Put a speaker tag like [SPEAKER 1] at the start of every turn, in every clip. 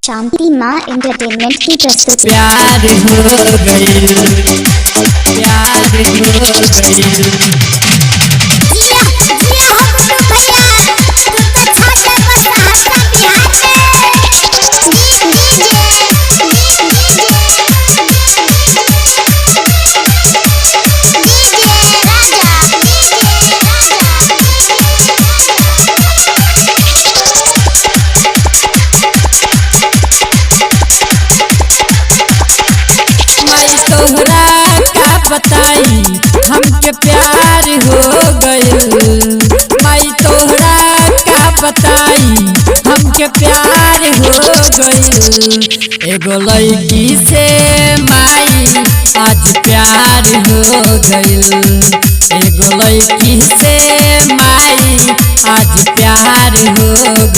[SPEAKER 1] शांति माँ एंटरटेनमेंट की प्रस्तुति।
[SPEAKER 2] प्यार हो गई, प्यार हो गई। तोहरा का बताई हमके प्यार हो गइल। माई तोहरा का बताई हमके प्यार हो गइल। एगो लड़की से माई आज प्यार हो गइल। एगो लड़की से माई आज प्यार हो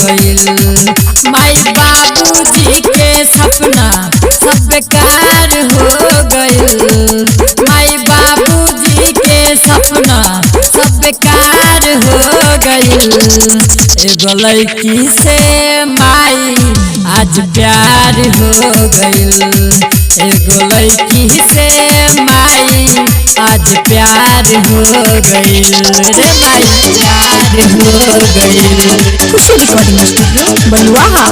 [SPEAKER 2] गइल। माई बाबूजी के सपना सब बेकार हो गइल। माई बाबूजी के सपना सब बेकार हो गइल। एगो लड़की से माई आज प्यार हो गइल। एगो लड़की से माई आज प्यार हो गइल। रे माई प्यार हो गइल।
[SPEAKER 3] खुशी रिकॉर्डिंग स्टूडियो बलुआहा।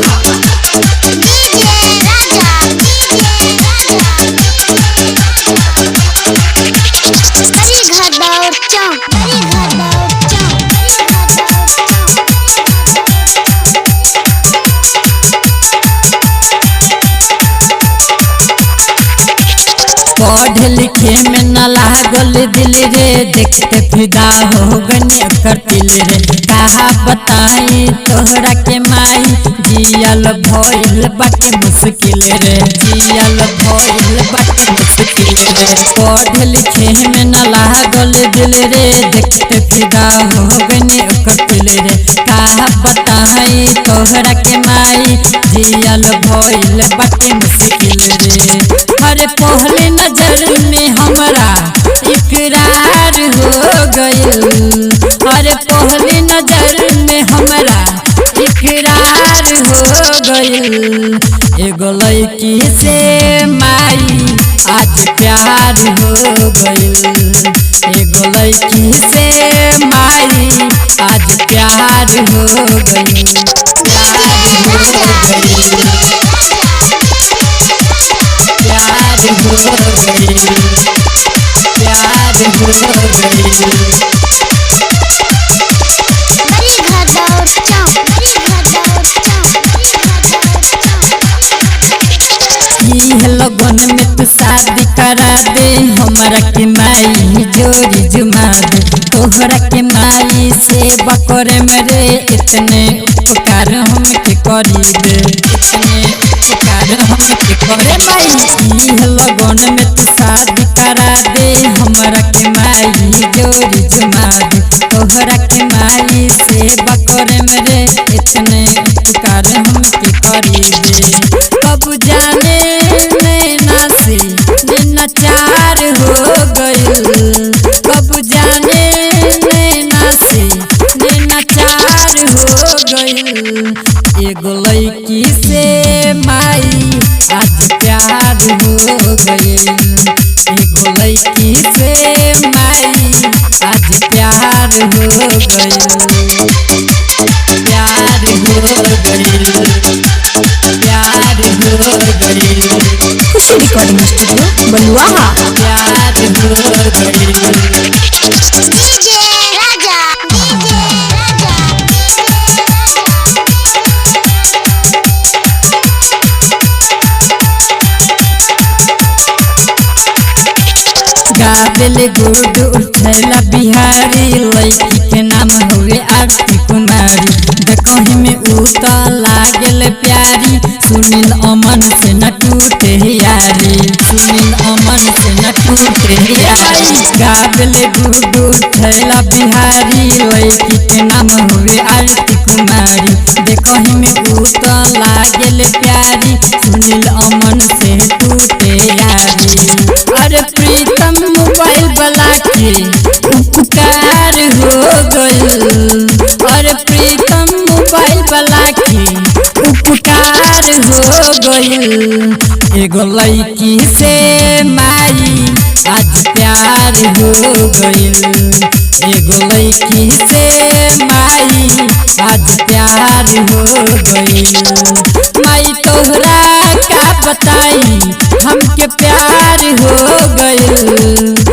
[SPEAKER 2] पढ़ लिखे में न लागल दिल रे, देखते फिदा हो गने ओकर दिल रे। कहा बताई तोहरा के माई, जियल भइल बाटे मुश्किल रे। जियल भइल बाटे मुश्किल रे। पढ़ लिखे में न लागल दिल रे, देखते फिदा हो गने ओकर दिल रे। कहा बताई तोहरा के माई, जियल भइल बाटे मुश्किल रे। अरे पहले नजर में हमरा इकरार हो गइल। अरे पहले नजर में हमरा इकरार हो गइल। एगो लड़की से माई आज प्यार हो गइल। एगो लड़की से माई आज प्यार हो गइल। प्यार हो गइल, प्यार हो गइल, प्यार हो गइल। लगन में तू शादी करा दे, हमरा के माई जोरी जुमा दे। तोहरा के माई सेवा करे मेरे, इतने उपकार हमके करी दे। इतने उपकार हमके करे माई। लगन में तू शादी करा दे, हमरा के माई जोरी जुमा दे। तोहरा के माई सेवा करे मेरे, इतने उपकार हमके करी दे। कब जाने नैना से नैना चार हो गइल। कब जाने नैना से नैना चार हो गइल। एगो लड़की से माई आज प्यार हो गइल। एगो लड़की से माई आज प्यार हो गइल। प्यार हो गइल, प्यार हो गइल।
[SPEAKER 3] खुशी रिकॉर्डिंग स्टूडियो बलुआहा।
[SPEAKER 2] प्यार हो गइल। गावेल गुड उठैला बिहारी, लड़की के नाम हुए आरती कुमारी। देखही में ऊ त लागल प्यारी, सुनील अमन से न टूटे यारी। सुनील अमन से न टूटे यारी। गावेल गुड उठैला बिहारी, लड़की के नाम हुए आरती कुमारी। देखही में ऊ त लागल प्यारी, सुनील अमन से टूटे यारी। अरे प्रीतम मोबाइल वाला के उपकार हो गइल। अरे प्रीतम मोबाइल वाला के उपकार हो गइल। एगो लड़की से माई आज प्यार हो गइल। एगो लड़की से माई आज प्यार हो गइल। माई तोहरा का बताई हमके प्यार हो गइल।